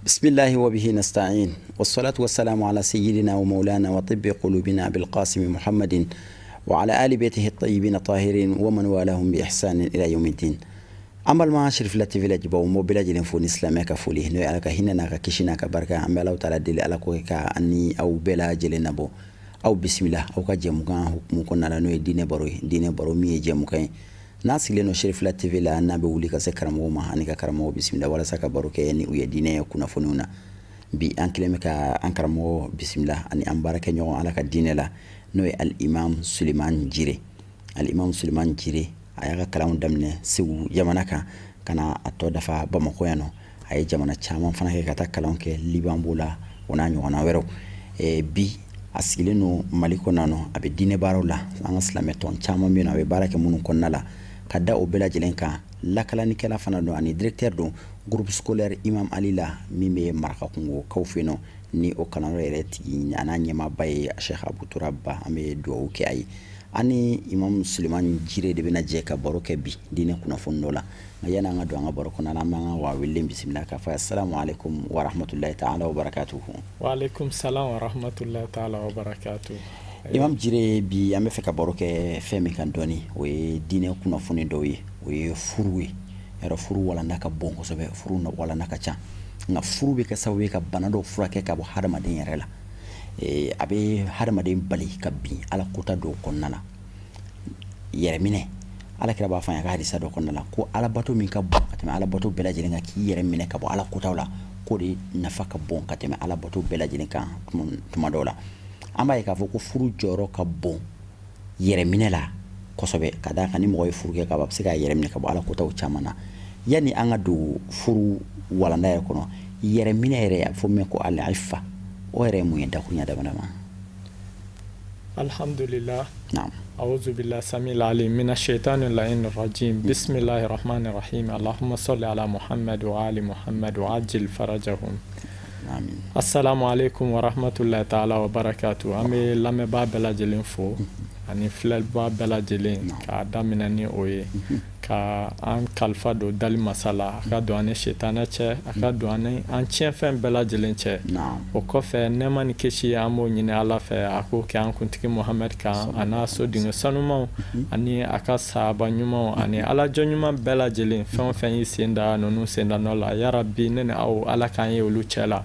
Bismillahi wa bihi nasta'in wassalatu wassalamu ala sayyidina wa maulana wa tibbi qulubina Abil Qasim Muhammadin wa ala ali baytihi at-tayyibin at-tahirin wa man walahum bi ihsanin ila yawmiddin. An balima Cherifila TV lajɛbaw, n b'aw bɛɛ lajɛlen fo ni silamɛya ka foli, n'o ye Ala ka hinɛ n'a ka kisi n'a ka barika. An bɛ Alahu taala deli, Ala k'o kɛ ka an ni aw bɛɛ lajɛlen nabɔ. Aw bisimila aw ka jɛmukan hukumu kɔnɔna la, n'o ye diinɛ baro ye. Diinɛ baro min ye jɛmukan ye n'a sigilen don Cherifila TV la, n'a bɛ wuli ka se karamɔgɔw ma ani ka karamɔgɔ bisimila walasa ka baro kɛ ni u ye diinɛ kunnafoniw na. Bi an kɛlen bɛ ka an karamɔgɔ bisimila ani an baarakɛɲɔgɔn Ala ka diinɛ la, n'o ye Al-Imam Sulemani Jire. Al-Imam Sulemani Jire, a y'a ka kalanw daminɛ Segu jamana kan ka na a tɔ dafa Bamakɔ yan nɔ. A ye jamana caman fana kɛ ka taa kalan kɛ, Liban b'o la, o n'a ɲɔgɔnna wɛrɛw. Bi a sigilen don Mali kɔnɔ nɔ, a bɛ diinɛ baaraw la. An ka silamɛ tɔn caman bɛ yen, a bɛ baara kɛ minnu kɔnɔna la. Ka da o bɛɛ lajɛlen kan, lakalanikɛla fana don ani directeur don groupe scolaire Imam Ali la, min bɛ Marakakungokaw fɛ yen nɔ, ni o kalanyɔrɔ yɛrɛ tigi a n'a ɲɛmaaba ye Cheikh Abou Tourab Ba. An bɛ dugawu kɛ a ye. An ni Imam Sulemani Jire de bɛna jɛ ka baro kɛ bi diinɛ kunnafoni dɔ la. Nka yani an ka don an ka baro kɔnɔ, an b'an ka waa wele bisimila k'a fɔ assalamu alaikum wa rahmatullahi ta'ala wa barakatuhu. Wa alaikum salam wa rahmatullahi ta'ala wa barakatuhu. Imam Jire, bi an bɛ fɛ ka baro kɛ fɛn min kan dɔɔni, o ye diinɛ kunnafoni dɔw ye, o ye furu ye. Yɔrɔ furu walanda ka bon kosɛbɛ, furu walanda ka ca, nka furu bɛ kɛ sababu ye ka bana dɔw furakɛ ka bɔ hadamaden yɛrɛ la. A bɛ hadamaden bali ka bin ala kota dɔw kɔnɔna na. Yɛrɛminɛ, ala kira b'a fɔ a ka hadisa dɔ kɔnɔna la ko alabato min ka bon ka tɛmɛ alabato bɛɛ lajɛlen kan, k'i yɛrɛ minɛ ka bɔ ala kotaw la, k'o de nafa ka bon ka tɛmɛ alabato bɛɛ lajɛlen kan. Tuma dɔw la, an b'a ye k'a fɔ ko furu jɔyɔrɔ ka bon yɛrɛminɛ la kosɛbɛ, ka d'a kan ni mɔgɔ ye furu kɛ ka ban, a bɛ se k'a yɛrɛ minɛ ka bɔ ala kotaw caman na. Yanni an ka don furu walanda yɛrɛ kɔnɔ, yɛrɛminɛ yɛrɛ, a bɛ fɔ min ko al-iffa, o yɛrɛ ye mun ye dakuruɲɛ dama dama? Alhamdulillah. Naam. A'udhu billahi samil alim mina shaitani la'in rajim. Bismillahir rahmanir rahim. Allahumma salli ala Muhammad wa ali Muhammad wa ajil farajahum. Amin. Assalamu alaikum wa rahmatullahi ta'ala wa barakatuh. An bɛ lamɛnbaa bɛɛ lajɛlen fo ani filɛbaa bɛɛ lajɛlen, k'a daminɛ ni o ye ka an kalifa don dali masa la, a ka don an ni sitanɛ cɛ, a ka don an ni an tiɲɛfɛn bɛɛ lajɛlen cɛ. O kɔfɛ, nɛɛma ni kisi, an b'o ɲini Ala fɛ, a k'o kɛ an kuntigi Muhamɛdi kan, a n'a sodenkɛ sanumanw ani a ka sahaba ɲumanw ani Ala jɔn ɲuman bɛɛ lajɛlen, fɛn o fɛn y'i sen da ninnu senda nɔ la. Yarabi, ne ni aw, Ala k'an ye olu cɛ la.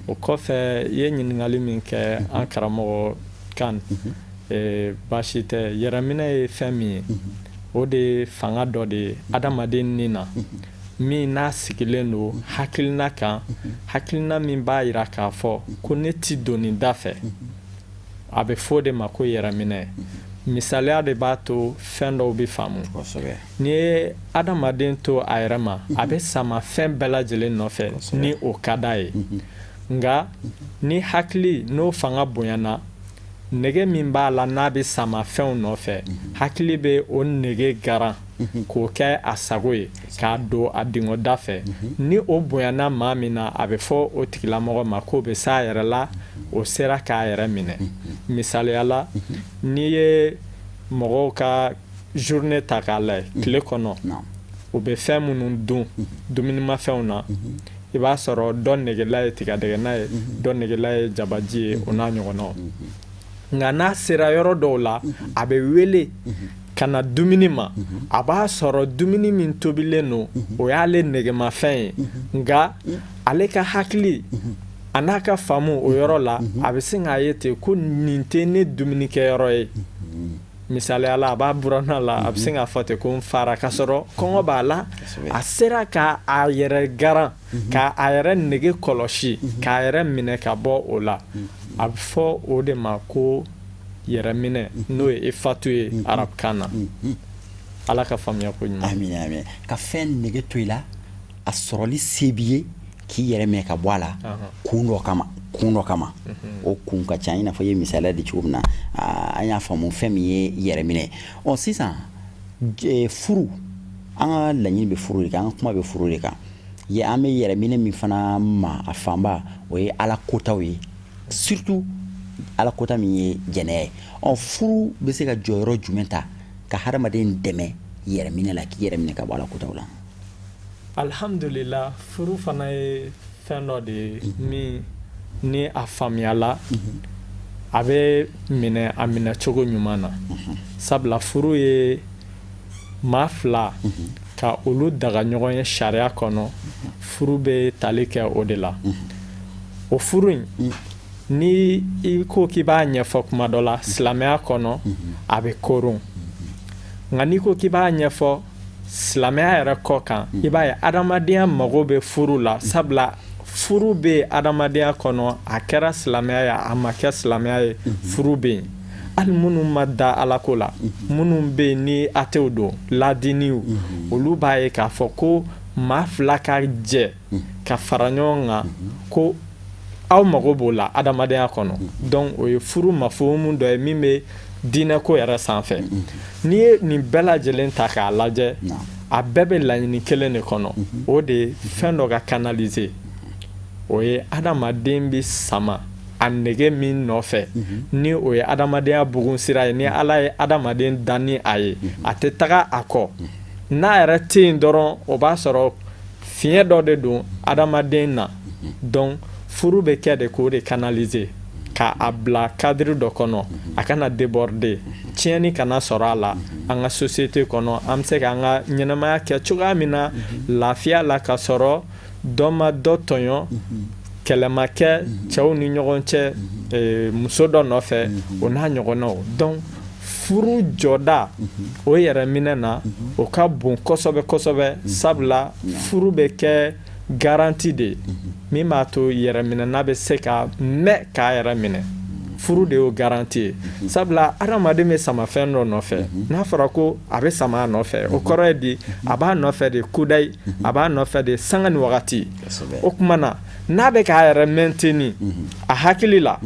O kɔfɛ, i ye ɲininkali min kɛ an karamɔgɔ kan, baasi tɛ. Yɛrɛminɛ ye fɛn min ye, o de ye fanga dɔ de ye adamaden ni na, min n'a sigilen don hakilina kan, hakilina min b'a jira k'a fɔ ko ne ti don nin da fɛ. A bɛ fɔ o de ma ko yɛrɛminɛ. Misaliya de b'a to fɛn dɔw bɛ faamu. N'i ye adamaden to a yɛrɛ ma, a bɛ sama fɛn bɛɛ lajɛlen nɔfɛ ni o ka d'a ye. Nka ni hakili n'o fanga bonyana, nege min b'a la n'a bɛ sama fɛnw nɔfɛ, hakili bɛ o nege garan k'o kɛ a sago ye, k'a don a dingɔ da fɛ. Ni o bonyana maa min na, a bɛ fɔ o tigilamɔgɔ ma k'o bɛ s'a yɛrɛ la, o sera k'a yɛrɛ minɛ. Misaliya la, n'i ye mɔgɔw ka journée ta k'a lajɛ, tile kɔnɔ u bɛ fɛn minnu dun dumunimafɛnw na, i b'a sɔrɔ dɔ negela ye tigadɛgɛna ye, dɔ negela ye jabaji ye, o n'a ɲɔgɔnnaw. Nka n'a sera yɔrɔ dɔw la, a bɛ wele ka na dumuni ma, a b'a sɔrɔ dumuni min tobilen don, o y'ale negemafɛn ye. Nka ale ka hakili a n'a ka faamu o yɔrɔ la, a bɛ sin k'a ye ten ko nin tɛ ne dumunikɛyɔrɔ ye. Misaliya la, a b'a buranna la, a bɛ se k'a fɔ ten ko n fara, ka sɔrɔ kɔngɔ b'a la. A sera ka a yɛrɛ garan, ka a yɛrɛ nege kɔlɔsi, k'a yɛrɛ minɛ ka bɔ o la. A bɛ fɔ o de ma ko yɛrɛminɛ, n'o ye ifatu ye arabukan na. Ala ka faamuya ko ɲuman. Amin, amin. Ka fɛn nege to i la, a sɔrɔli se b'i ye, k'i yɛrɛ minɛ ka bɔ a la kun dɔ kama, kun dɔ kama. O kun ka ca, i n'a fɔ i ye misaliya di cogo min na, an y'a faamu fɛn min ye yɛrɛminɛ. Ɔ sisan, furu, an ka laɲini bɛ furu de kan, an ka kuma bɛ furu de kan. Ye an bɛ yɛrɛminɛ min fana ma, a fanba o ye ala kotaw ye, surtout ala kota min ye jɛnɛya ye. Ɔ furu bɛ se ka jɔyɔrɔ jumɛn ta ka hadamaden dɛmɛ yɛrɛminɛ la, k'i yɛrɛ minɛ ka bɔ ala kotaw la? Alhamdulila, furu fana ye fɛn dɔ de ye min ni a faamuyala, a bɛ minɛ a minɛ cogo ɲuman na, sabula furu ye maa fila ka olu daga ɲɔgɔn ye sariya kɔnɔ. Furu bɛ tali kɛ o de la. O furu in, ni i ko k'i b'a ɲɛfɔ kuma dɔ la silamɛya kɔnɔ, a bɛ koron, nka n'i ko k'i b'a ɲɛfɔ silamɛya yɛrɛ kɔ kan, i b'a ye adamadenya mago bɛ furu la, sabula furu bɛ adamadenya kɔnɔ. A kɛra silamɛya ye, a ma kɛ silamɛya ye, furu bɛ yen. Hali minnu ma da Alako la, minnu bɛ yen ni athées don, ladiniw, olu b'a ye k'a fɔ ko maa fila ka jɛ ka fara ɲɔgɔn kan, ko aw mago b'o la adamadenya kɔnɔ. Donc o ye furu mafuhumu dɔ ye min bɛ diinɛko yɛrɛ sanfɛ. N'i ye nin bɛɛ lajɛlen ta k'a lajɛ, a bɛɛ bɛ laɲini kelen de kɔnɔ, o de ye fɛn dɔ ka canaliser. O ye adamaden bɛ sama a nege min nɔfɛ, ni o ye adamadenya bugun sira ye, ni Ala ye adamaden dan ni a ye, a tɛ taga a kɔ n'a yɛrɛ tɛ yen dɔrɔn, o b'a sɔrɔ fiɲɛ dɔ de don adamaden na. Donc furu bɛ kɛ de k'o de canaliser, ka a bila cadre dɔ kɔnɔ, a kana déborder, tiɲɛni kana sɔrɔ a la an ka société kɔnɔ, an bɛ se k'an ka ɲɛnamaya kɛ cogoya min na lafiya la, ka sɔrɔ dɔ ma dɔ tɔɲɔ, kɛlɛ ma kɛ cɛw ni ɲɔgɔn cɛ muso dɔ nɔfɛ, o n'a ɲɔgɔnnaw. Donc furu jɔda o yɛrɛ minɛ na, o ka bon kosɛbɛ kosɛbɛ, sabula furu bɛ kɛ garantie de ye min b'a to yɛrɛminɛna bɛ se ka mɛn k'a yɛrɛ minɛ. Furu de y'o garantie ye, sabula adamaden bɛ sama fɛn dɔ nɔfɛ. N'a fɔra ko a bɛ sama a nɔfɛ, o kɔrɔ ye di? A b'a nɔfɛ de kudayi, a b'a nɔfɛ de sanga ni wagati. O tuma na, n'a bɛ k'a yɛrɛ maintenir a hakili la,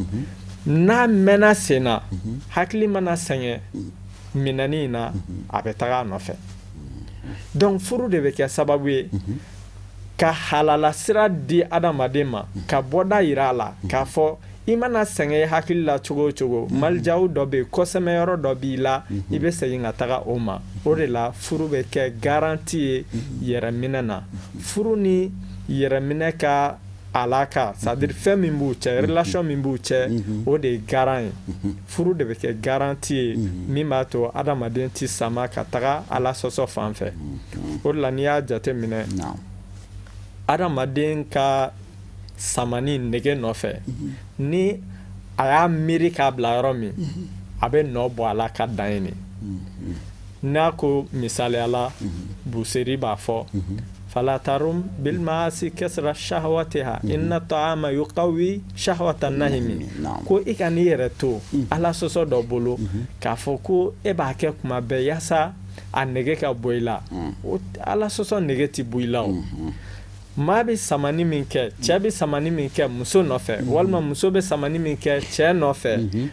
n'a mɛnna sen na, hakili mana sɛgɛn minɛni in na, a bɛ taga a nɔfɛ. Donc furu de bɛ kɛ sababu ye ka halala sira di adamaden ma, ka bɔda yira a la k'a fɔ i mana sɛgɛn i hakili la cogo o cogo, malijaw dɔ bɛ yen, kɔsɛmɛ yɔrɔ dɔ b'i la, i bɛ segin ka taga o ma. O de la furu bɛ kɛ garantie ye yɛrɛminɛ na. Furu ni yɛrɛminɛ ka alaka, c'est à dire fɛn min b'u cɛ, relation min b'u cɛ, o de ye garant ye. Furu de bɛ kɛ garantie ye min b'a to adamaden ti sama ka taga Ala sɔsɔ fan fɛ. O de la, n'i y'a jate minɛ, adamaden ka samani nege nɔfɛ, ni a y'a miiri k'a bila yɔrɔ min, a bɛ nɔ bɔ a la ka dan yen de. N'a ko misaliya la, Buseri b'a fɔ: fala tarum bilmaasi kasra shahwatiha inna ta'ama yuqawi shahwata nahimi. Ko i ka n'i yɛrɛ to Ala sɔsɔ dɔ bolo k'a fɔ ko e b'a kɛ kuma bɛɛ yaasa a nege ka bɔ i la, Ala sɔsɔ nege ti bɔ i la. O maa bɛ samani min kɛ, cɛ bɛ samani min kɛ muso nɔfɛ, walima muso bɛ samani min kɛ cɛ nɔfɛ,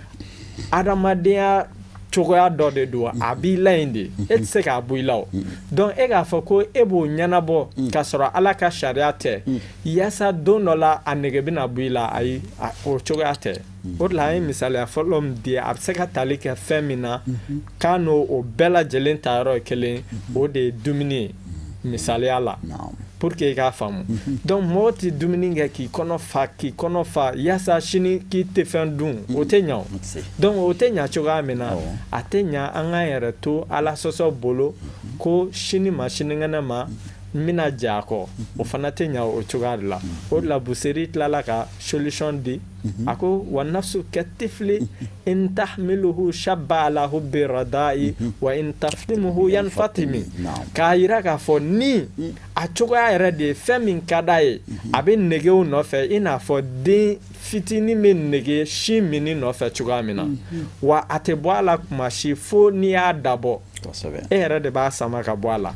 adamadenya cogoya dɔ de don, a b'i la yen de, e tɛ se k'a bɔ i la. O donc e k'a fɔ ko e b'o ɲɛnabɔ k'a sɔrɔ Ala ka sariya tɛ, yaasa don dɔ la a nege bɛna bɔ i la, ayi, o cogoya tɛ. O de la an ye misaliya fɔlɔ min di, a bɛ se ka tali kɛ fɛn min na k'a n'o o bɛɛ lajɛlen ta yɔrɔ ye kelen, o de ye dumuni ye misaliya la, pour que i k'a faamu. Donc mɔgɔ tɛ dumuni kɛ k'i kɔnɔ fa, k'i kɔnɔ fa yaasa sini k'i tɛ fɛn dun, o tɛ ɲa o. Donc o tɛ ɲa cogoya min na, a tɛ ɲa an k'an yɛrɛ to Ala sɔsɔ bolo ko sini ma sinikɛnɛ ma n bɛna jɛ a kɔ, o fana tɛ ɲa o cogoya de la. O de la Buseri tilala ka solution di, a ko: wa nafsu katifli in tahmiluhu shabba ala hubbi radai wa in taftimuhu yanfatimi. K'a yira k'a fɔ ni a cogoya yɛrɛ de ye fɛn min ka d'a ye, a bɛ negew nɔfɛ i n'a fɔ den fitinin bɛ nege sin minni nɔfɛ cogoya min na, wa a tɛ bɔ a la kuma si fo n'i y'a dabɔ. E yɛrɛ de b'a sama ka bɔ a la.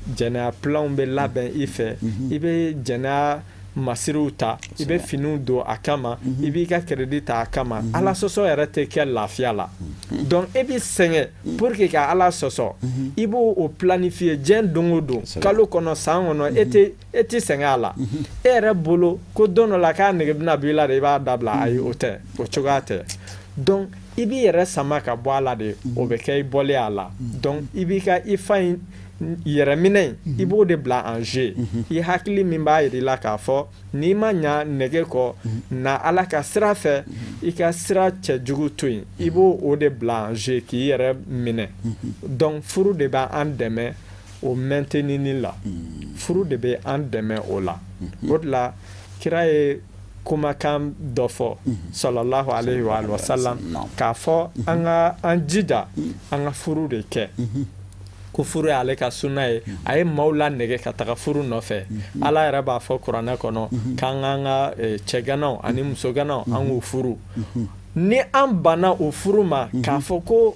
Jɛnɛya planw bɛ labɛn i fɛ, i bɛ jɛnɛya masiriw ta, i bɛ finiw don a kama, i b'i ka crédit ta a kama. Ala sɔsɔ yɛrɛ tɛ kɛ lafiya la. Donc e bɛ sɛgɛn pour que ka Ala sɔsɔ, i b'o o planifier diɲɛ don o don, kalo kɔnɔ, san kɔnɔ, e tɛ sɛgɛn a la. E yɛrɛ bolo ko don dɔ la k'a nege bɛna bɔ i la de, i b'a dabila, ayi, o tɛ, o cogoya tɛ. Donc i b'i yɛrɛ sama ka bɔ a la de, o bɛ kɛ i bɔlen a la. Donc i b'i ka i fa in Yɛrɛminɛ in, i b'o de bila en jeu. I hakili min b'a yir'i la k'a fɔ n'i ma ɲa nege kɔ, na Ala ka sira fɛ, i ka sira cɛjugu to yen, i b'o o de bila en jeu k'i yɛrɛ minɛ. Donc furu de b'an dɛmɛ o maintenir la, furu de bɛ an dɛmɛ o la. O de la kira ye kumakan dɔ fɔ, sallallahu alayhi wa sallam, k'a fɔ an ka an jija an ka furu de kɛ, ko furu y'ale ka sunna ye. A ye maaw la nɛgɛ ka taga furu nɔfɛ. Ala yɛrɛ b'a fɔ kuranɛ kɔnɔ k'an k'an ka cɛganaw ani musoganaw, an k'u furu. Ni an banna o furu ma, k'a fɔ ko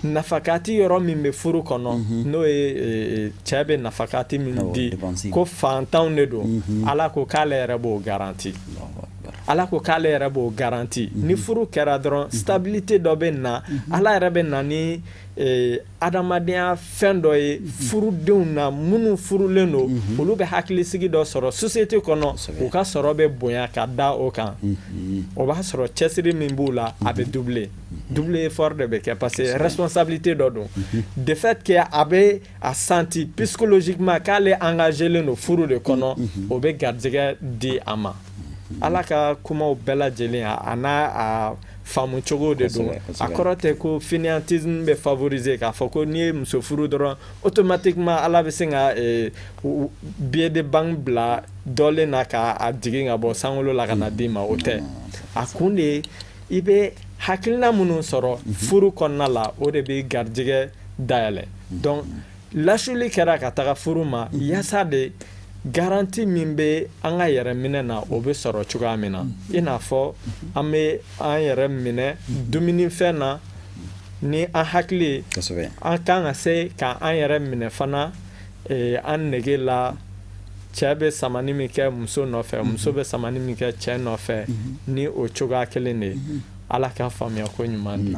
nafakati yɔrɔ min bɛ furu kɔnɔ, n'o ye cɛ bɛ nafakati min di, ko fantanw de don, Ala ko k'ale yɛrɛ b'o garanti. Ala ko k'ale yɛrɛ b'o garanti. Ni furu kɛra dɔrɔn, stabilité dɔ bɛ na. Ala yɛrɛ bɛ na ni adamadenya fɛn dɔ ye furudenw na. Minnu furulen don, olu bɛ hakilisigi dɔ sɔrɔ société kɔnɔ, u ka sɔrɔ bɛ bonya ka da o kan. O b'a sɔrɔ cɛsiri min b'u la, a bɛ doubler. Double effort de bɛ kɛ parce que responsabilité dɔ don. De fait que a bɛ a senti psychologiquement k'ale engagé len don furu de kɔnɔ, o bɛ garijɛgɛ di a ma. Ala ka kumaw bɛɛ lajɛlen, a n'a a faamu cogo de don. A kɔrɔ tɛ ko fainéantisme bɛ favoriser, k'a fɔ ko n'i ye muso furu dɔrɔn, automatiquement Ala bɛ sin ka billet de banque bila dɔlen na k'a jigin ka bɔ sankolo la ka na d'i ma. O tɛ. A kun de ye, i bɛ hakilina minnu sɔrɔ furu kɔnɔna la, o de bɛ garijɛgɛ dayɛlɛ. Donc lasuli kɛra ka taga furu ma yaasa de garantie min bɛ an ka yɛrɛ minɛ na, o bɛ sɔrɔ cogoya min na, i n'a fɔ an bɛ an yɛrɛ minɛ dumunifɛn na ni an hakili ye, an kan ka se ka an yɛrɛ minɛ fana an nege la. Cɛ bɛ samani min kɛ muso nɔfɛ, muso bɛ samani min kɛ cɛ nɔfɛ, ni o cogoya kelen de ye. Ala ka faamuya ko ɲuman di.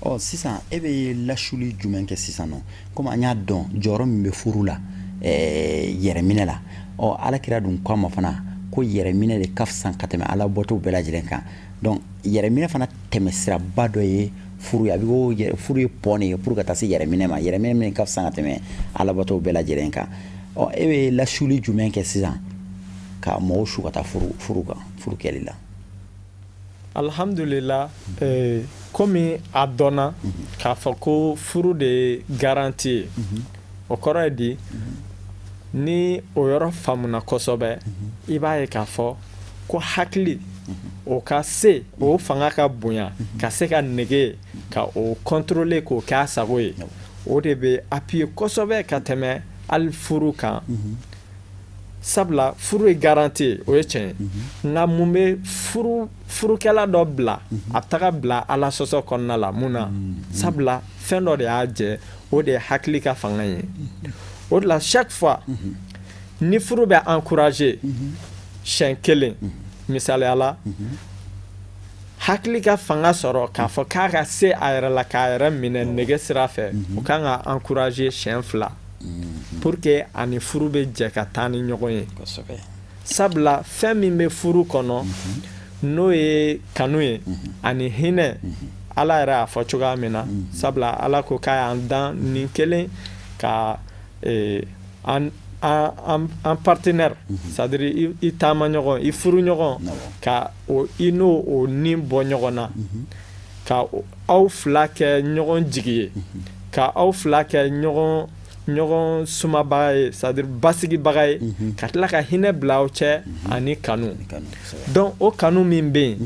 Ɔ, sisan e bɛ lasuli jumɛn kɛ sisan nɔ? Komi an y'a dɔn jɔyɔrɔ min bɛ furu la yɛrɛminɛ la, ɔ, Ala kira dun ko a ma fana ko yɛrɛminɛ de ka fisa ka tɛmɛ Ala bɔtow bɛɛ lajɛlen kan. Donc yɛrɛminɛ fana tɛmɛsiraba dɔ ye furu ye. A bɛ ko furu ye pont de ye pour ka taa se yɛrɛminɛ ma, yɛrɛminɛ min ka fisa ka tɛmɛ Ala bɔtow bɛɛ lajɛlen kan. Ɔ, e bɛ lasuli jumɛn kɛ sisan ka mɔgɔw su ka taa furu kan, furu kɛli la? Alhamdulillah, komi a dɔnna k'a fɔ ko furu de ye garantie ye, o kɔrɔ ye di? Ni o yɔrɔ faamuna kosɛbɛ, i b'a ye k'a fɔ ko hakili o ka se, o fanga ka bonya ka se ka nege ka o contrôler k'o kɛ a sago ye, o de bɛ appuyer kosɛbɛ ka tɛmɛ hali furu kan. Sabula furu ye garantie ye, o ye tiɲɛ ye, nka mun bɛ furu furukɛla dɔ bila a bɛ taga bila Ala sɔsɔ kɔnɔna la? Mun na? Sabula fɛn dɔ de y'a jɛ, o de ye hakili ka fanga ye. O de la, chaque fois ni furu bɛ encourager siɲɛ kelen, misaliya la, hakili ka fanga sɔrɔ k'a fɔ k'a ka se a yɛrɛ la, k'a yɛrɛ minɛ nege sira fɛ, o kan ka encourager siɲɛ fila pour que ani furu bɛ jɛ ka taa ni ɲɔgɔn ye. Sabula fɛn min bɛ furu kɔnɔ, n'o ye kanu ye ani hinɛ, Ala yɛrɛ y'a fɔ cogoya min na, sabula Ala ko k'a y'an dan nin kelen ka an partenaire, c'est à dire i taama ɲɔgɔn, i furu ɲɔgɔn, ka o i n'o o ni bɔ ɲɔgɔn na, ka aw fila kɛ ɲɔgɔn jigi ye, ka aw fila kɛ ɲɔgɔn sumabaga ye, c'est à dire basigibaga ye, ka tila ka hinɛ bila aw cɛ ani kanu. Donc o kanu min bɛ yen,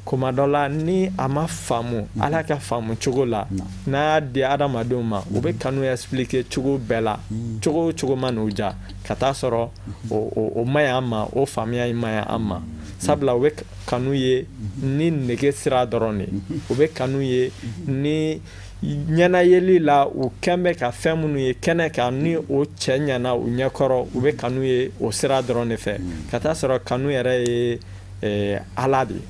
kuma dɔ la, ni a ma faamu Ala ka faamu cogo la, n'a y'a di adamadenw ma, u bɛ kanu expliquer cogo bɛɛ la, cogo o cogo ma n'u ja, ka taa sɔrɔ o ma ɲi an ma, o faamuya in ma ɲi an ma. Sabula u bɛ kanu ye ni nege sira dɔrɔn de ye, u bɛ kanu ye ni ɲɛnayeli la, u kɛn bɛ ka fɛn minnu ye kɛnɛ kan, ni o cɛ ɲɛna u ɲɛkɔrɔ, u bɛ kanu ye o sira dɔrɔn de fɛ, ka taa sɔrɔ kanu yɛrɛ ye Ala de ye,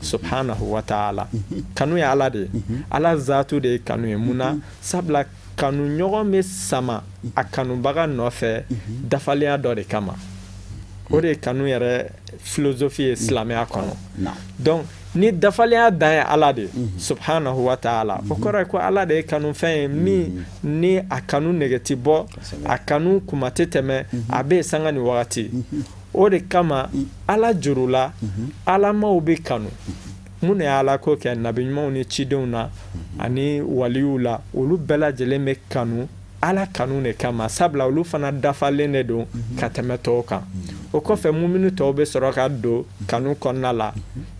subhanahu wa ta'ala. Kanu ye Ala de ye, Ala zatu de ye kanu ye. Mun na? Sabula kanu ɲɔgɔn bɛ sama a kanubaga nɔfɛ dafalenya dɔ de kama. O de ye kanu yɛrɛ philosophie ye silamɛya kɔnɔ. Donc Ni dafalenya dan ye Ala de ye, subhanahu wa ta'ala, o kɔrɔ ye ko Ala de ye kanufɛn ye min ni a kanu nege tɛ bɔ, a kanu kuma tɛ tɛmɛ, a bɛ yen sanga ni wagati. O de kama Ala juru la, alamaw bɛ kanu. Minnu ye Ala ko kɛ nabi ɲumanw ni cidenw na ani waliw la, olu bɛɛ lajɛlen bɛ kanu Ala kanu de kama, sabula olu fana dafalen de don ka tɛmɛ tɔw kan. O kɔfɛ, mumini tɔw bɛ sɔrɔ ka don kanu kɔnɔna la,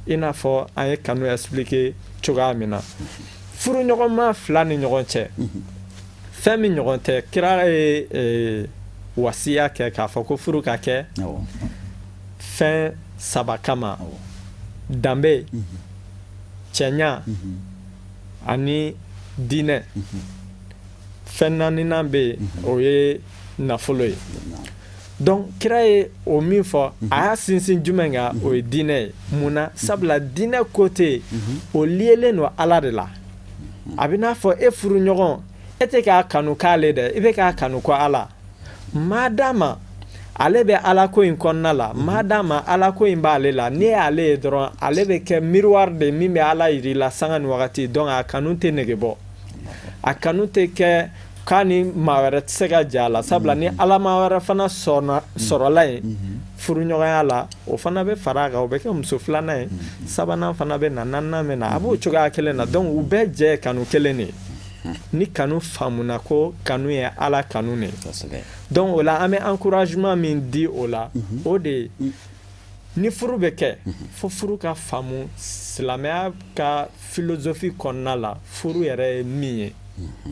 i n'a fɔ an ye kanu expliquer cogoya min na. Furuɲɔgɔnma fila ni ɲɔgɔn cɛ, fɛn min ɲɔgɔn tɛ. Kira ye wasiya kɛ k'a fɔ ko furu ka kɛ fɛn saba kama: danbe, cɛɲa ani diinɛ. Fɛn naaninan bɛ yen, o ye nafolo ye. Donc kira ye o min fɔ, a y'a sinsin jumɛn kan? O ye diinɛ ye. Mun na? Sabula diinɛ côté o liélen don Ala de la. A bɛ n'a fɔ e furuɲɔgɔn, e tɛ k'a kanu k'ale dɛ, i bɛ k'a kanu ko Ala. Madama ale bɛ Ala ko in kɔnɔna la, madama Ala ko in b'ale la, n'e y'ale ye dɔrɔn, ale bɛ kɛ miroir de min bɛ Ala yir'i la sanga ni wagati. Donc a kanu tɛ nege bɔ, a kanu tɛ kɛ k'a ni maa wɛrɛ tɛ se ka jɛ a la, sabula ni alama wɛrɛ fana sɔrɔla yen furuɲɔgɔnya la, o fana bɛ fara a kan, o bɛ kɛ muso filanan ye, sabanan fana bɛ na, naaninan bɛ na, a b'o cogoya kelen na. Donc u bɛɛ jɛ ye kanu kelen de ye. Ni kanu faamuna ko kanu ye Ala kanu de ye, donc o la an bɛ encouragement min di o la, o de ye ni furu bɛ kɛ, fo furu ka faamu silamɛya ka philosophie kɔnɔna la. Furu yɛrɛ ye min ye,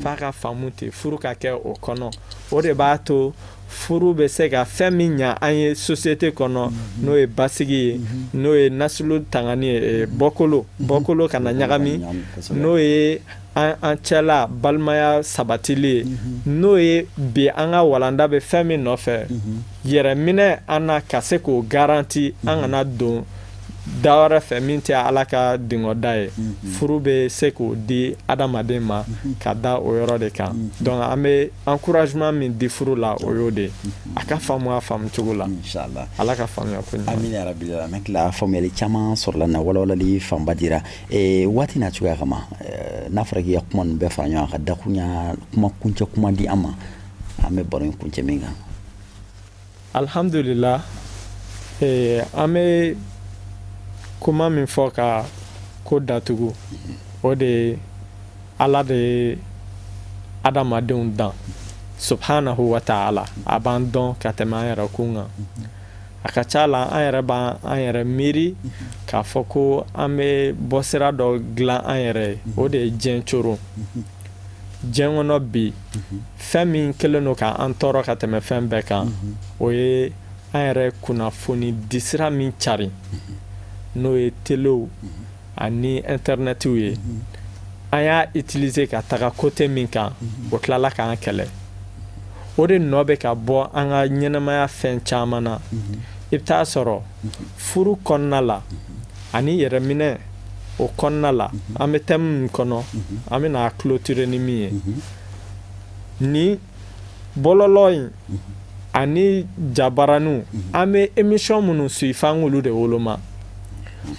f'a ka faamu ten, furu ka kɛ o kɔnɔ. O de b'a to furu bɛ se ka fɛn min ɲa an ye société kɔnɔ, n'o ye basigi ye, n'o ye nasulu tangani ye, bɔkolo bɔkolo kana ɲagami, n'o ye an cɛla balimaya sabatili ye, n'o ye bi an ka walanda bɛ fɛn min nɔfɛ, yɛrɛminɛ an na ka se k'o garanti, an kana don da wɛrɛ fɛ min tɛ Ala ka dingɔda ye. Furu bɛ se k'o di adamaden ma ka da o yɔrɔ de kan. Donc an bɛ encouragement min di furu la, o y'o de ye, a ka faamu a faamu cogo la. Inshallah. Ala ka faamuya ko ɲuman. Amina ya rabbi alamin. Tila faamuyali caman sɔrɔla na, walawalali fanba dira. Waati n'a cogoya kama, n'a fɔra k'i ka kuma ninnu bɛɛ fara ɲɔgɔn kan ka dakuruɲa kuma kuncɛ kuma di an ma, an bɛ baro in kuncɛ min kan. Alhamdulillah, an bɛ kuma min fɔ ka ko datugu, o de ye Ala de ye adamadenw dan, subhanahu wa ta'ala. A b'an dɔn ka tɛmɛ an yɛrɛ kun kan. A ka ca la, an yɛrɛ b'an an yɛrɛ miiri k'a fɔ ko an bɛ bɔsira dɔ dilan an yɛrɛ ye, o de ye diɲɛ coron. Diɲɛ kɔnɔ bi, fɛn min kɛlen don k'an tɔɔrɔ ka tɛmɛ fɛn bɛɛ kan, o ye an yɛrɛ kunnafoni disira min cari, n'o ye telew ani internetiw ye. An y'a utiliser ka taga côté min kan, o tilala k'an kɛlɛ. O de nɔ bɛ ka bɔ an ka ɲɛnɛmaya fɛn caman na. I bɛ taa sɔrɔ furu kɔnɔna la ani yɛrɛminɛ o kɔnɔna la, an bɛ thème min kɔnɔ, an bɛna clôturer ni min ye, ni bɔlɔlɔ in ani jabaraniw, an bɛ émission minnu suit, f'an k'olu de woloma,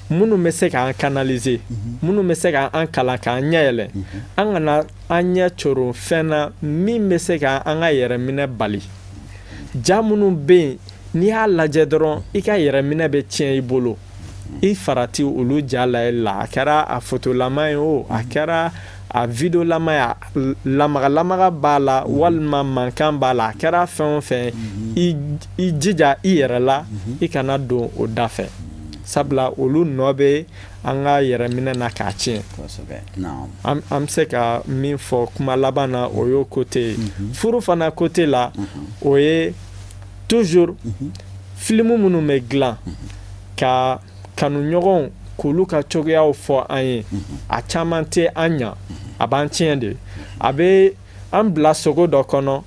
minnu bɛ se k'an canaliser, minnu bɛ se k'an kalan, k'an ɲɛ yɛlɛ, an kana an ɲɛ coron fɛn na min bɛ se k'an ka yɛrɛminɛ bali. Ja minnu bɛ yen, n'i y'a lajɛ dɔrɔn i ka yɛrɛminɛ bɛ tiɲɛ i bolo, i farati olu ja lajɛli la. A kɛra a fotolama ye o, a kɛra a videolama ye, a lamaga lamaga b'a la walima mankan b'a la, a kɛra fɛn o fɛn, i jija i yɛrɛ la, i kana don o da fɛ, sabula olu nɔ bɛ an ka yɛrɛminɛ na k'a tiɲɛ. An bɛ se ka min fɔ kuma laban na, o y'o côté ye. Furu fana côté la, o ye toujours film minnu bɛ dilan ka kanuɲɔgɔnw k'olu ka cogoyaw fɔ an ye, a caman tɛ an ɲa, a b'an tiɲɛ de. A bɛ an bila sogo dɔ kɔnɔ,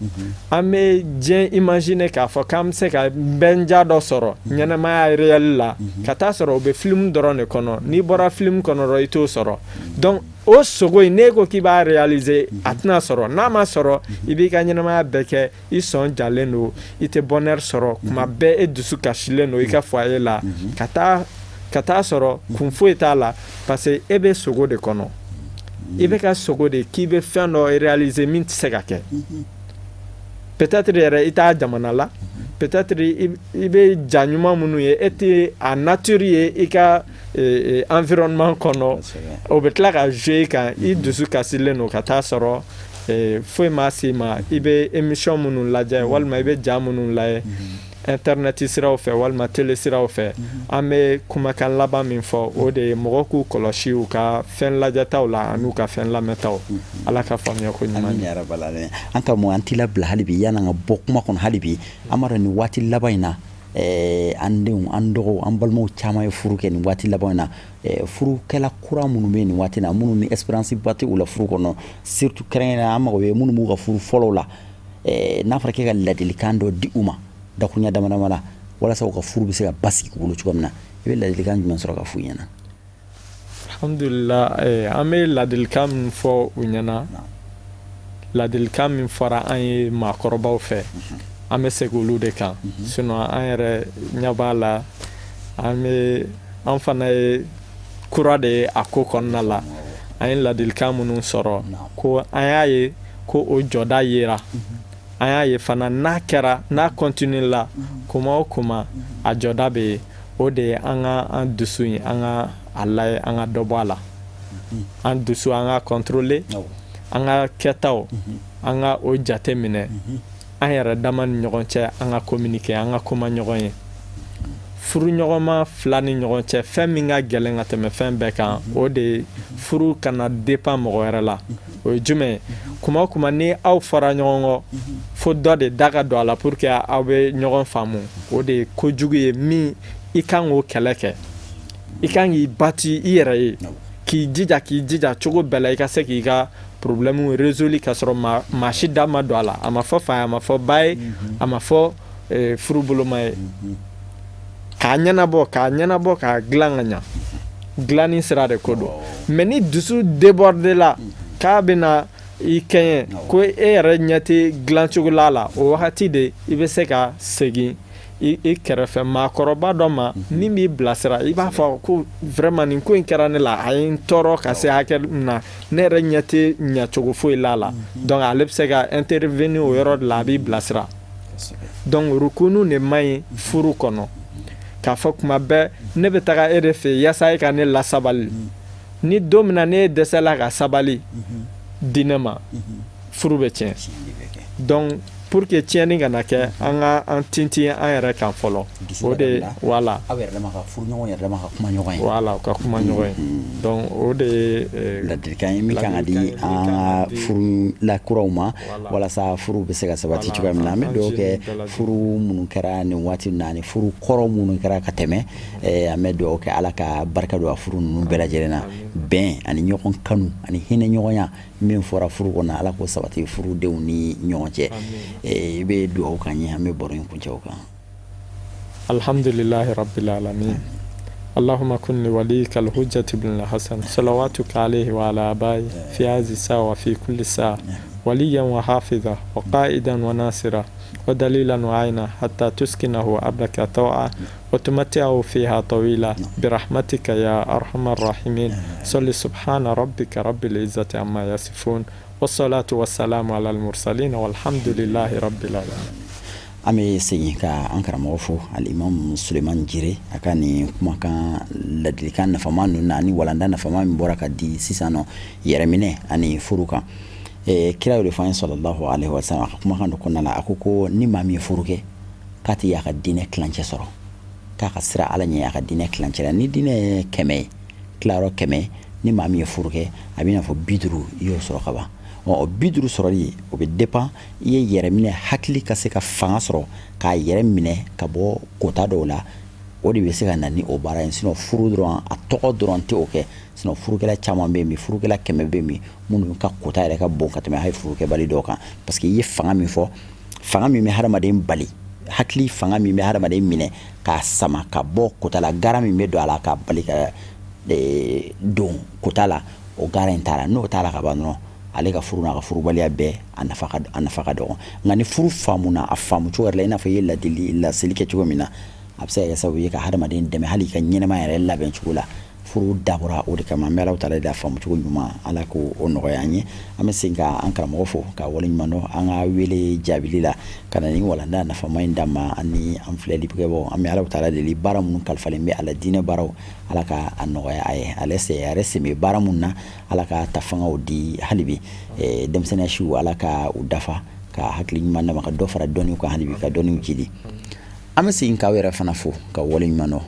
an bɛ diɲɛ imaginer k'a fɔ k'an bɛ se ka bɛnja dɔ sɔrɔ ɲɛnɛmaya réel la, ka taa sɔrɔ o bɛ film dɔrɔn de kɔnɔ. N'i bɔra film kɔnɔ dɔrɔn, i t'o sɔrɔ. Donc o sogo in, n'e ko k'i b'a réaliser, a tɛna sɔrɔ. N'a ma sɔrɔ, i b'i ka ɲɛnɛmaya bɛɛ kɛ, i sɔn jalen don, i tɛ bonheur sɔrɔ, kuma bɛɛ e dusu kasilen don i ka foyer la, ka taa Ka taa sɔrɔ kun foyi t'a la, parce que e bɛ sogo de kɔnɔ, i bɛ ka sogo de k'i bɛ fɛn dɔ réaliser min tɛ se ka kɛ. Peut-être yɛrɛ i t'a jamana la, peut-être i bɛ ja ɲuman minnu ye, e tɛ a nature ye i ka environnement kɔnɔ. O bɛ tila ka jouer i kan, i dusu kasilen don, ka taa sɔrɔ foyi ma s'i ma. I bɛ émission minnu lajɛ walima i bɛ ja minnu lajɛ internet siraw fɛ walima télé siraw fɛ, an bɛ kumakan laban min fɔ, o de ye mɔgɔ k'u kɔlɔsi u ka fɛn lajɛtaw la an'u ka fɛn lamɛntaw. Ala ka faamuya ko ɲuman. Amin ya rabbal alamin. An karamɔgɔ, an t'i labila hali bi. Yan'an ka bɔ kuma kɔnɔ hali bi, an b'a dɔn nin waati laban in na, an denw, an dɔgɔw, an balimaw caman ye furu kɛ nin waati laban in na. Furukɛla kura minnu bɛ nin waati na, minnu ni expérience ba tɛ u la furu kɔnɔ, surtout kɛrɛnkɛrɛnnenya an mago bɛ minnu b'u ka furu fɔlɔw la, n'a fɔra k'e ka ladilikan dɔ di u ma dakuruɲa dama dama la walasa u ka furu bɛ se ka basigi u bolo cogo min na, i bɛ ladilikan jumɛn sɔrɔ ka f'u ɲɛna? Alhamdulillah, an bɛ ladilikan min fɔ u ɲɛna, ladilikan min fɔra an ye maakɔrɔbaw fɛ, an bɛ segin olu de kan. Sinon an yɛrɛ ɲɛ b'a la, an bɛ an fana ye kura de ye a ko kɔnɔna la. An ye ladilikan minnu sɔrɔ, ko an y'a ye ko o jɔda yera, an y'a ye fana n'a kɛra, n'a continue la, kuma o kuma a jɔda bɛ yen. O de ye an ka an dusu in, an ka a lajɛ, an ka dɔ bɔ a la, an dusu an ka contrôler, an ka kɛtaw an ka o jate minɛ, an yɛrɛ dama ni ɲɔgɔn cɛ, an ka communiquer, an ka kuma ɲɔgɔn ye. Furuɲɔgɔnma fila ni ɲɔgɔn cɛ, fɛn min ka gɛlɛn ka tɛmɛ fɛn bɛɛ kan, o de ye furu kana dépend mɔgɔ wɛrɛ la. O ye jumɛn ye? Kuma o kuma ni aw fɔra ɲɔgɔn kɔ, fo dɔ de da ka don a la pour que aw bɛ ɲɔgɔn faamu. O de ye kojugu ye min i kan k'o kɛlɛ kɛ. I kan k'i bati i yɛrɛ ye, k'i jija, k'i jija cogo bɛɛ la i ka se k'i ka problème résoudre ka sɔrɔ maa si da ma don a la. A ma fɔ fa ye, a ma fɔ ba ye, a ma fɔ furu boloma ye. K'a ɲɛnabɔ, k'a ɲɛnabɔ, k'a dilan ka ɲa, dilanni sira de ko don. Mais ni dusu débordé la k'a bɛna i kɛɲɛ ko e yɛrɛ ɲɛ tɛ dilancogo la la, o wagati de i bɛ se ka segin i kɛrɛfɛ maakɔrɔba dɔ ma min b'i bilasira. I b'a fɔ ko vraiment nin ko in kɛra ne la, a ye n tɔɔrɔ ka se hakɛ min na, ne yɛrɛ ɲɛ tɛ ɲɛcogo foyi la la. Donc ale bɛ se ka intervenir o yɔrɔ de la, a b'i bilasira. Donc rukunu de man ɲi furu kɔnɔ, k'a fɔ kuma bɛɛ ne bɛ taga e de fɛ yaasa e ka ne lasabali. Ni don min na ne dɛsɛla ka sabali di ne ma, furu bɛ tiɲɛ. Donc pour que tiɲɛni kana kɛ, an ka an tintin an yɛrɛ kan fɔlɔ. O de, voilà. Aw yɛrɛ dama ka furuɲɔgɔn yɛrɛ dama ka kuma ɲɔgɔn ye. Voilà, u ka kuma ɲɔgɔn ye. Donc o de ye ladilikan ye min kan ka di an ka furu lakuraw ma walasa furu bɛ se ka sabati cogoya min na. An bɛ dugawu kɛ furu minnu kɛra nin waati na ani furu kɔrɔ minnu kɛra ka tɛmɛ, an bɛ dugawu kɛ Ala ka barika don a furu ninnu bɛɛ lajɛlen na. Bɛn ani ɲɔgɔn kanu ani hinɛ ɲɔgɔnya min fɔra furu kɔnɔ, Ala k'o sabati furudenw ni ɲɔgɔn cɛ. I bɛ dugawu k'an ye, an bɛ baro in kuncɛ o kan. Alhamdulillahi rabbil alamin. اللهم كن لوليك الحجة بن الحسن صلواتك عليه وعلى آبائه في هذه الساعة وفي كل ساعة وليا وحافظا وقائدا وناصرا ودليلا وعينا حتى تسكنه أرضك طوعا وتمتعه فيها طويلا برحمتك يا أرحم الراحمين. صل سبحان ربك رب العزة عما يصفون والصلاة والسلام على المرسلين والحمد لله رب العالمين. An bɛ segin ka an karamɔgɔ fo, alimam Suleiman Jire, a ka nin kumakan ladilikan nafama ninnu na ani walanda nafama min bɔra ka di sisan nɔ yɛrɛminɛ ani furu kan. Kira y'o de fɔ an ye, sallallahu alaihi wa sallam, a ka kumakan dɔ kɔnɔna la, a ko ko ni maa min ye furu kɛ k'a tɛ a ka diinɛ tilancɛ sɔrɔ, k'a ka sira Ala ɲɛ a ka diinɛ tilancɛ la. Ni diinɛ ye 100 ye, tilayɔrɔ 100, ni maa min ye furu kɛ, a bɛ n'a fɔ 50 i y'o sɔrɔ ka ban. Ɔ 50 sɔrɔli, o bɛ dépend i ye yɛrɛ minɛ, hakili ka se ka fanga sɔrɔ k'a yɛrɛ minɛ ka bɔ kota dɔw la, o de bɛ se ka na ni o baara ye. Sinon furu dɔrɔn, a tɔgɔ dɔrɔn tɛ o kɛ. Sinon furukɛla caman bɛ yen bi, furukɛla 100 bɛ yen bi, minnu ka kota yɛrɛ ka bon ka tɛmɛ hali furukɛbali dɔw kan, parce que i ye fanga min fɔ, fanga min bɛ hadamaden bali, hakili fanga min bɛ hadamaden minɛ k'a sama ka bɔ kota la, gara min bɛ don a la k'a bali ka don kota la, o gara in t'a la. N'o t'a la ka ban dɔrɔn, ale ka furu n'a ka furubaliya bɛɛ a nafa ka dɔgɔ. Nka ni furu faamuna a faamu cogo yɛrɛ la, i n'a fɔ i ye ladili laseli kɛ cogo min na. A bɛ se ka kɛ sababu ye ka hadamaden dɛmɛ hali i ka ɲɛnɛmaya yɛrɛ labɛn cogo la. Furu dabɔra o de kama. An bɛ Alahu taala deli, a faamucogo ɲuman, Ala k'o nɔgɔya an ye. An bɛ segin ka an karamɔgɔ fo ka waleɲuman dɔn an ka wele jaabili la ka na nin walanda nafama in d'an ma ani an filɛlikɛbaaw. An bɛ Alahu taala deli, baara minnu kalifalen bɛ a la, diinɛ baaraw, Ala ka a nɔgɔya a ye. Ale a yɛrɛ sen bɛ baara minnu na, Ala ka ta fangaw di hali bi. Denmisɛnninya siw, Ala ka u dafa ka hakili ɲuman d'a ma, ka dɔ fara dɔnniw kan hali bi, ka dɔnniw jidi. An bɛ segin k'aw yɛrɛ fana fo ka waleɲuman dɔn.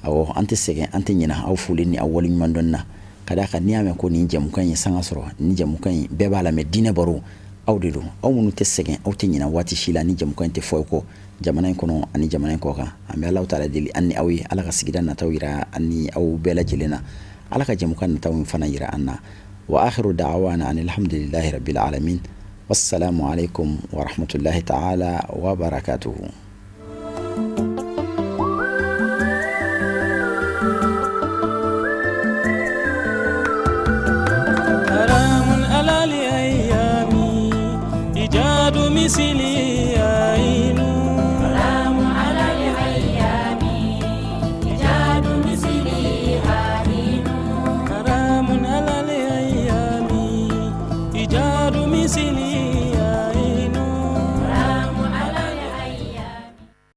Awɔ, an tɛ sɛgɛn, an tɛ ɲinɛ aw foli ni aw waleɲuman dɔnni na, ka d'a kan n'i y'a mɛn ko nin jɛmukan in sanga sɔrɔ, nin jɛmukan in bɛɛ b'a lamɛn, diinɛ baro, aw de don, aw minnu tɛ sɛgɛn, aw tɛ ɲinɛ waati si la ni jɛmukan in tɛ fɔ aw kɔ, jamana in kɔnɔ ani jamana in kɔ kan. An bɛ Alahu taala deli an ni aw ye, Ala ka sigida nataw yira an ni aw bɛɛ lajɛlen na, Ala ka jɛmukan nataw fana yira an na. Wa akhiru da'wana anil hamdulillahi rabbil alamin, wassalamu alaikum wa rahmatullahi ta'ala wa barakatuhu.